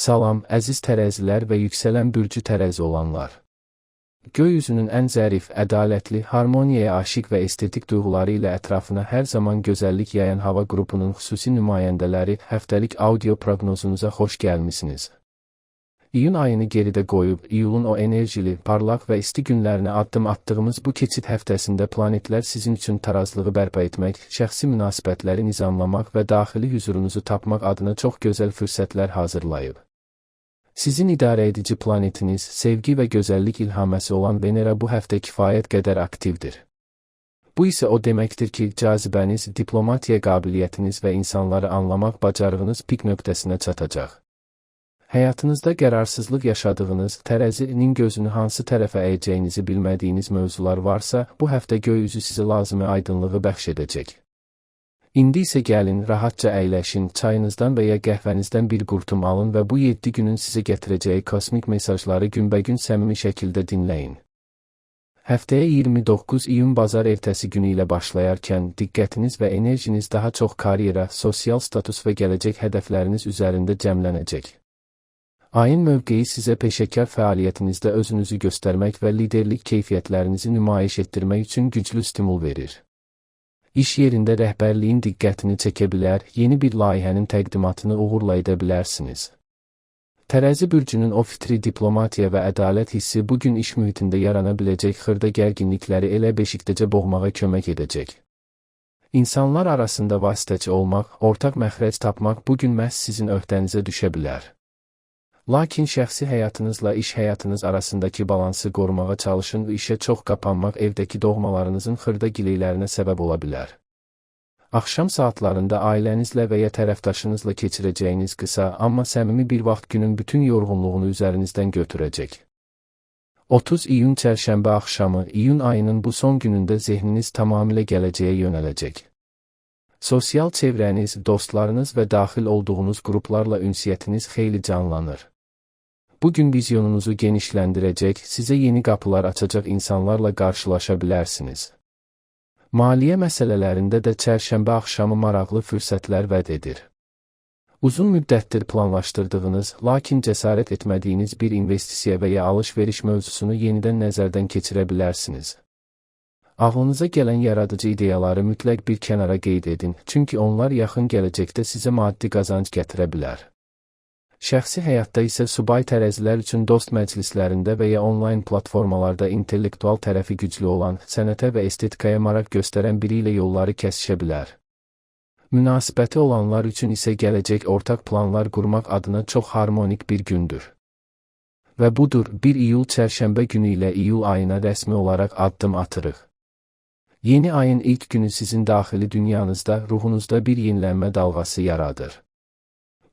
Salam, əziz tərəzilər və yüksələn bürcü tərəzi olanlar. Göy üzünün ən zərif, ədalətli, harmoniyaya aşiq və estetik duyğuları ilə ətrafına hər zaman gözəllik yayan hava qrupunun xüsusi nümayəndələri həftəlik audio proqnozunuza xoş gəlmisiniz. İyun ayını geridə qoyub, iyulun o enerjili, parlaq və isti günlərinə addım atdığımız bu keçid həftəsində planetlər sizin üçün tarazlığı bərpa etmək, şəxsi münasibətləri nizamlamaq və daxili hüzurunuzu tapmaq adına çox gözəl fürsətlər hazırlayıb. Sizin idarəedici planetiniz, sevgi və gözəllik ilhaməsi olan Venera bu həftə kifayət qədər aktivdir. Bu isə o deməkdir ki, cazibəniz, diplomatiya qabiliyyətiniz və insanları anlamaq bacarığınız pik nöqtəsinə çatacaq. Həyatınızda qərarsızlıq yaşadığınız, tərəzinin gözünü hansı tərəfə əyəcəyinizi bilmədiyiniz mövzular varsa, bu həftə göy üzü sizə lazımi aydınlığı bəxş edəcək. İndi isə gəlin, rahatca əyləşin, çayınızdan və ya qəhvənizdən bir qurtum alın və bu 7 günün sizə gətirəcəyi kosmik mesajları günbəgün səmimi şəkildə dinləyin. Həftəyə 29 iyun bazar ertəsi günü ilə başlayarkən, diqqətiniz və enerjiniz daha çox karyera, sosial status və gələcək hədəfləriniz üzərində cəmlənəcək. Ayın mövqeyi sizə peşəkar fəaliyyətinizdə özünüzü göstərmək və liderlik keyfiyyətlərinizi nümayiş etdirmək üçün güclü stimul verir. İş yerində rəhbərliyin diqqətini çəkə bilər, yeni bir layihənin təqdimatını uğurla edə bilərsiniz. Tərəzi bürcünün o fitri diplomatiya və ədalət hissi bu gün iş mühitində yarana biləcək xırda gərginlikləri elə beşikdəcə boğmağa kömək edəcək. İnsanlar arasında vasitəçi olmaq, ortaq məxrəc tapmaq bu gün məhz sizin öhdənizə düşə bilər. Lakin şəxsi həyatınızla iş həyatınız arasındakı balansı qorumağa çalışın və işə çox qapanmaq evdəki doğmalarınızın xırda gileylərinə səbəb ola bilər. Axşam saatlarında ailənizlə və ya tərəfdaşınızla keçirəcəyiniz qısa, amma səmimi bir vaxt günün bütün yorğunluğunu üzərinizdən götürəcək. 30 iyun çərşənbə axşamı, iyun ayının bu son günündə zehniniz tamamilə gələcəyə yönələcək. Sosial çevrəniz, dostlarınız və daxil olduğunuz qruplarla ünsiyyətiniz xeyli canlanır. Bu gün vizyonunuzu genişləndirəcək, sizə yeni qapılar açacaq insanlarla qarşılaşa bilərsiniz. Maliyyə məsələlərində də çərşənbə axşamı maraqlı fürsətlər vəd edir. Uzun müddətdir planlaşdırdığınız, lakin cəsarət etmədiyiniz bir investisiya və ya alış-veriş mövzusunu yenidən nəzərdən keçirə bilərsiniz. Ağlınıza gələn yaradıcı ideyaları mütləq bir kənara qeyd edin, çünki onlar yaxın gələcəkdə sizə maddi qazanc gətirə bilər. Şəxsi həyatda isə subay tərəzilər üçün dost məclislərində və ya onlayn platformalarda intellektual tərəfi güclü olan, sənətə və estetikaya maraq göstərən biri ilə yolları kəsişə bilər. Münasibəti olanlar üçün isə gələcək ortaq planlar qurmaq adına çox harmonik bir gündür. Və budur, 1 iyul çərşənbə günü ilə iyul ayına rəsmi olaraq addım atırıq. Yeni ayın ilk günü sizin daxili dünyanızda, ruhunuzda bir yenilənmə dalğası yaradır.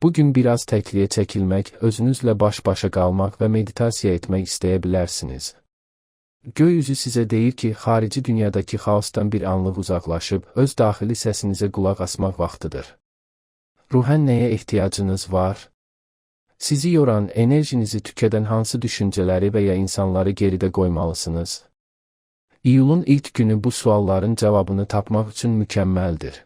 Bu gün biraz təkliyə çəkilmək, özünüzlə baş-başa qalmaq və meditasiya etmək istəyə bilərsiniz. Göy üzü sizə deyir ki, xarici dünyadakı xaosdan bir anlıq uzaqlaşıb, öz daxili səsinizə qulaq asmaq vaxtıdır. Ruhən nəyə ehtiyacınız var? Sizi yoran, enerjinizi tükədən hansı düşüncələri və ya insanları geridə qoymalısınız? İyulun ilk günü bu sualların cavabını tapmaq üçün mükəmməldir.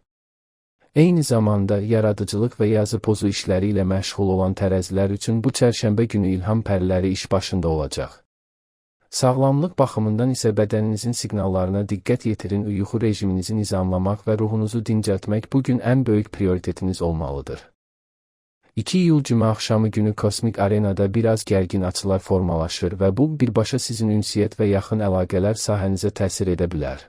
Eyni zamanda yaradıcılıq və yazı pozu işləri ilə məşğul olan tərəzilər üçün bu çərşənbə günü ilham pəriləri iş başında olacaq. Sağlamlıq baxımından isə bədəninizin siqnallarına diqqət yetirin, yuxu rejiminizi nizamlamaq və ruhunuzu dincəltmək bu gün ən böyük prioritetiniz olmalıdır. 2 iyul cümə axşamı günü kosmik arenada biraz gərgin açılar formalaşır və bu birbaşa sizin ünsiyyət və yaxın əlaqələr sahənizə təsir edə bilər.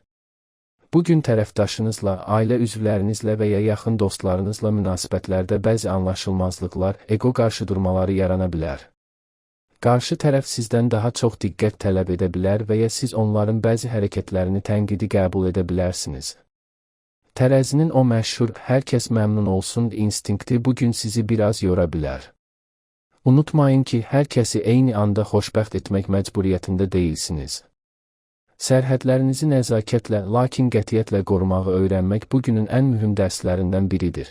Bu gün tərəfdaşınızla, ailə üzvlərinizlə və ya yaxın dostlarınızla münasibətlərdə bəzi anlaşılmazlıqlar, ego qarşıdurmaları yarana bilər. Qarşı tərəf sizdən daha çox diqqət tələb edə bilər və ya siz onların bəzi hərəkətlərini tənqidi qəbul edə bilərsiniz. Tərəzinin o məşhur "hər kəs məmnun olsun" instinkti bu gün sizi biraz yora bilər. Unutmayın ki, hər kəsi eyni anda xoşbəxt etmək məcburiyyətində deyilsiniz. Sərhədlərinizi nəzakətlə, lakin qətiyyətlə qorumağı öyrənmək bu günün ən mühüm dərslərindən biridir.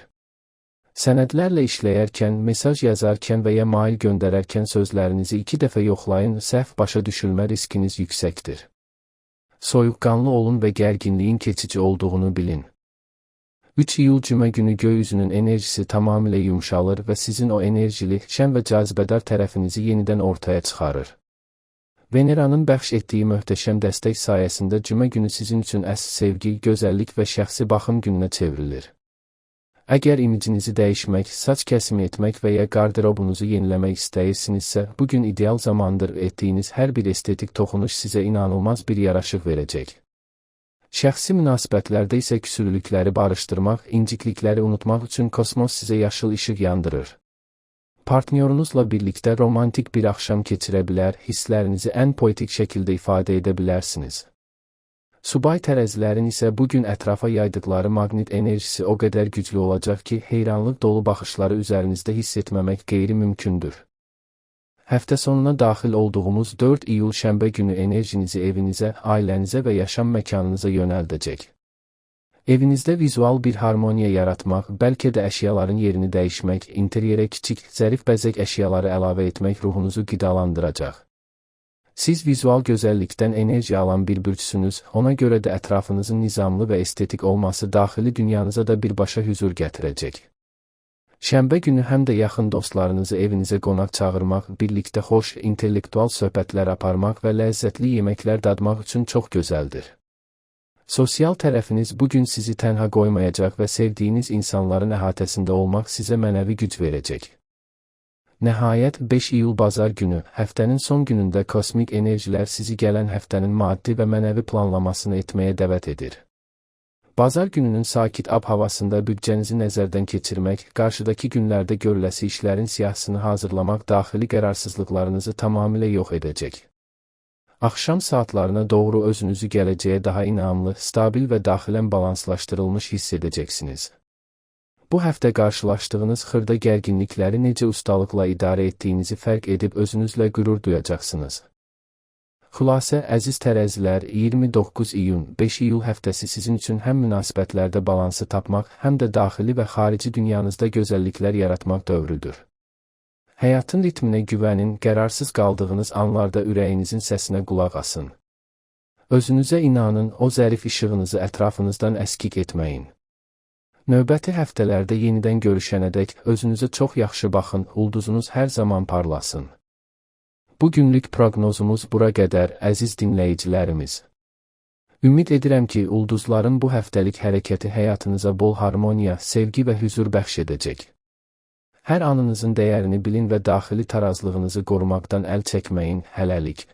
Sənədlərlə işləyərkən, mesaj yazarkən və ya mail göndərərkən sözlərinizi 2 dəfə yoxlayın, səhv başa düşülmə riskiniz yüksəkdir. Soyuqqanlı olun və gərginliyin keçici olduğunu bilin. 3 iyul cümə günü göy üzünün enerjisi tamamilə yumşalır və sizin o enerjili, şən və cazibədar tərəfinizi yenidən ortaya çıxarır. Veneranın bəxş etdiyi möhtəşəm dəstək sayəsində cümə günü sizin üçün əsl sevgi, gözəllik və şəxsi baxım gününə çevrilir. Əgər imicinizi dəyişmək, saç kəsimi etmək və ya qarderobunuzu yeniləmək istəyirsinizsə, bu gün ideal zamandır. Etdiyiniz hər bir estetik toxunuş sizə inanılmaz bir yaraşıq verəcək. Şəxsi münasibətlərdə isə küsülükləri barışdırmaq, inciklikləri unutmaq üçün kosmos sizə yaşıl işıq yandırır. Partnyorunuzla birlikdə romantik bir axşam keçirə bilər, hisslərinizi ən poetik şəkildə ifadə edə bilərsiniz. Subay tərəzilərin isə bu gün ətrafa yaydıqları maqnit enerjisi o qədər güclü olacaq ki, heyranlıq dolu baxışları üzərinizdə hiss etməmək qeyri-mümkündür. Həftə sonuna daxil olduğumuz 4 iyul şənbə günü enerjinizi evinizə, ailənizə və yaşam məkanınıza yönəldəcək. Evinizdə vizual bir harmoniya yaratmaq, bəlkə də əşyaların yerini dəyişmək, interyerə kiçik, zərif bəzək əşyaları əlavə etmək ruhunuzu qidalandıracaq. Siz vizual gözəllikdən enerji alan bir bürcsünüz, ona görə də ətrafınızın nizamlı və estetik olması daxili dünyanıza da birbaşa hüzur gətirəcək. Şənbə günü həm də yaxın dostlarınızı evinizə qonaq çağırmaq, birlikdə xoş, intellektual söhbətlər aparmaq və ləzzətli yeməklər dadmaq üçün çox gözəldir. Sosial tərəfiniz bu gün sizi tənha qoymayacaq və sevdiyiniz insanların əhatəsində olmaq sizə mənəvi güc verəcək. Nəhayət, 5 iyul bazar günü, həftənin son günündə kosmik enerjilər sizi gələn həftənin maddi və mənəvi planlamasını etməyə dəvət edir. Bazar gününün sakit ab-havasında büdcənizi nəzərdən keçirmək, qarşıdakı günlərdə görüləsi işlərin siyahısını hazırlamaq daxili qərarsızlıqlarınızı tamamilə yox edəcək. Axşam saatlarına doğru özünüzü gələcəyə daha inamlı, stabil və daxilən balanslaşdırılmış hiss edəcəksiniz. Bu həftə qarşılaşdığınız xırda gərginlikləri necə ustalıqla idarə etdiyinizi fərq edib özünüzlə qürur duyacaqsınız. Xülasə, əziz tərəzilər, 29 iyun, 5 iyul həftəsi sizin üçün həm münasibətlərdə balansı tapmaq, həm də daxili və xarici dünyanızda gözəlliklər yaratmaq dövrüdür. Həyatın ritminə güvənin, qərarsız qaldığınız anlarda ürəyinizin səsinə qulaq asın. Özünüzə inanın, o zərif işığınızı ətrafınızdan əskik etməyin. Növbəti həftələrdə yenidən görüşənədək özünüzə çox yaxşı baxın, ulduzunuz hər zaman parlasın. Bu günlük proqnozumuz bura qədər, əziz dinləyicilərimiz. Ümid edirəm ki, ulduzların bu həftəlik hərəkəti həyatınıza bol harmoniya, sevgi və hüzur bəxş edəcək. Hər anınızın dəyərini bilin və daxili tarazlığınızı qorumaqdan əl çəkməyin, hələlik.